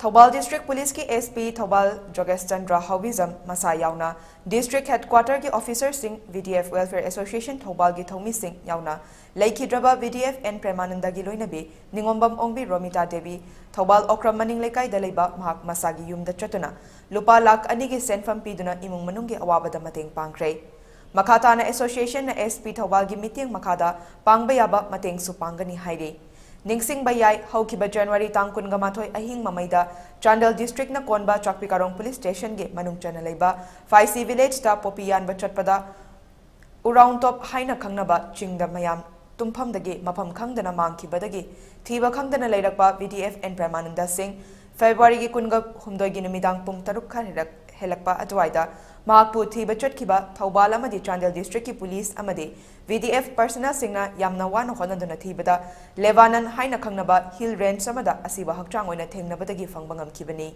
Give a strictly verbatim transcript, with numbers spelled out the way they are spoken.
Thoubal District Police ꯀꯤ S P Thoubal ꯖꯣꯒꯦꯁ Chandra ꯍꯥꯎꯕꯤꯖꯝ ꯃꯁꯥ ꯌꯥꯎꯅ District Headquarter ꯒꯤ officer ꯁꯤꯡ, V D F Welfare Association ꯊꯧꯕꯥꯜꯒꯤ ꯊꯧꯃꯤꯁꯤꯡ ꯌꯥꯎꯅ ꯂꯩꯈꯤꯗ꯭ꯔꯕ V D F N ꯄ꯭ꯔꯦꯃꯥꯅꯟꯗꯒꯤ ꯂꯣꯏꯅꯕꯤ ꯅꯤꯉꯣꯝꯕꯝ ꯑꯣꯡꯕꯤ ꯔꯣꯃꯤꯇꯥ ꯗꯦꯕꯤ ꯊꯧꯕꯥꯜ ꯑꯣꯀ꯭ꯔꯝ ꯃꯅꯤꯡ ꯂꯩꯀꯥꯏꯗ ꯂꯩꯕ ꯃꯍꯥꯛ ꯃꯁꯥꯒꯤ ꯌꯨꯝꯗ ꯆꯠꯇꯨꯅ ꯂꯨꯄꯥ ꯂꯥꯈ ꯑꯅꯤꯒꯤ ꯁꯦꯟꯐꯝ ꯄꯤꯗꯨꯅ ꯏꯃꯨꯡ ꯃꯅꯨꯡꯒꯤ ꯑꯋꯥꯕꯗ ꯃꯇꯦꯡ ꯄꯥꯡꯈ꯭ꯔꯦ꯫ ꯃꯈꯥ ꯇꯥꯅ association ꯅ S P ꯊꯧꯕꯥꯜꯒꯤ ꯃꯤꯠꯌꯦꯡ ꯃꯈꯥꯗ ꯄꯥꯡꯕ ꯌꯥꯕ ꯃꯇꯦꯡꯁꯨ ꯄꯥꯡꯒꯅꯤ ꯍꯥꯏꯔꯤ꯫ ꯅꯤꯡꯁꯤꯡꯕ ꯌꯥꯏ, ꯍꯧꯈꯤꯕ January ꯇꯥꯡ ꯀꯨꯟꯒ ꯃꯥꯊꯣꯏ ꯑꯍꯤꯡ ꯃꯃꯩꯗ ꯆꯥꯟꯗꯦꯜ District ꯅ ꯀꯣꯟꯕ ꯆꯥꯛꯄꯤ ꯀꯥꯔꯣꯡ Police Station ꯒꯤ ꯃꯅꯨꯡ ꯆꯟꯅ ꯂꯩꯕ ꯐꯥꯏꯁꯤ Village ꯇ ꯄꯣꯄꯤ ꯌꯥꯟꯕ ꯆꯠꯄꯗ ꯎꯔꯥꯎꯟ ꯇꯣꯞ ꯍꯥꯏꯅ ꯈꯪꯅꯕ ꯆꯤꯡꯗ ꯃꯌꯥꯝ ꯇꯨꯝꯐꯝꯗꯒꯤ ꯃꯐꯝ ꯈꯪꯗꯅ ꯃꯥꯡꯈꯤꯕꯗꯒꯤ ꯊꯤꯕ ꯈꯪꯗꯅ ꯂꯩꯔꯛꯄ V D F N ꯄ꯭ꯔꯦꯃꯥꯅꯟꯗ ꯁꯤꯡ February ꯒꯤ ꯀꯨꯟꯒ ꯍꯨꯝꯗꯣꯏꯒꯤ ꯅꯨꯃꯤꯗꯥꯡ ꯄꯨꯡ ꯇꯔꯨꯛ ꯈꯔ ꯍꯦꯜꯂꯛ-, ꯍꯦꯜꯂꯛꯄ ꯑꯗꯨꯋꯥꯏꯗ ꯃꯍꯥꯛꯄꯨ ꯊꯤꯕ ꯆꯠꯈꯤꯕ ꯊꯧꯕꯥꯜ ꯑꯃꯗꯤ ꯆꯥꯟꯗꯦꯜ District ꯀꯤ police ꯑꯃꯗꯤ V D F personnel ꯁꯤꯡꯅ ꯌꯥꯝꯅ ꯋꯥꯅ ꯍꯣꯠꯅꯗꯨꯅ ꯊꯤꯕꯗ ꯂꯦꯕꯥꯅꯟ ꯍꯥꯏꯅ ꯈꯪꯅꯕ hill range ꯑꯃꯗ ꯑꯁꯤꯕ ꯍꯛꯆꯥꯡ ꯑꯣꯏꯅ ꯊꯦꯡꯅꯕꯗꯒꯤ ꯐꯪꯕ ꯉꯝꯈꯤꯕꯅꯤ꯫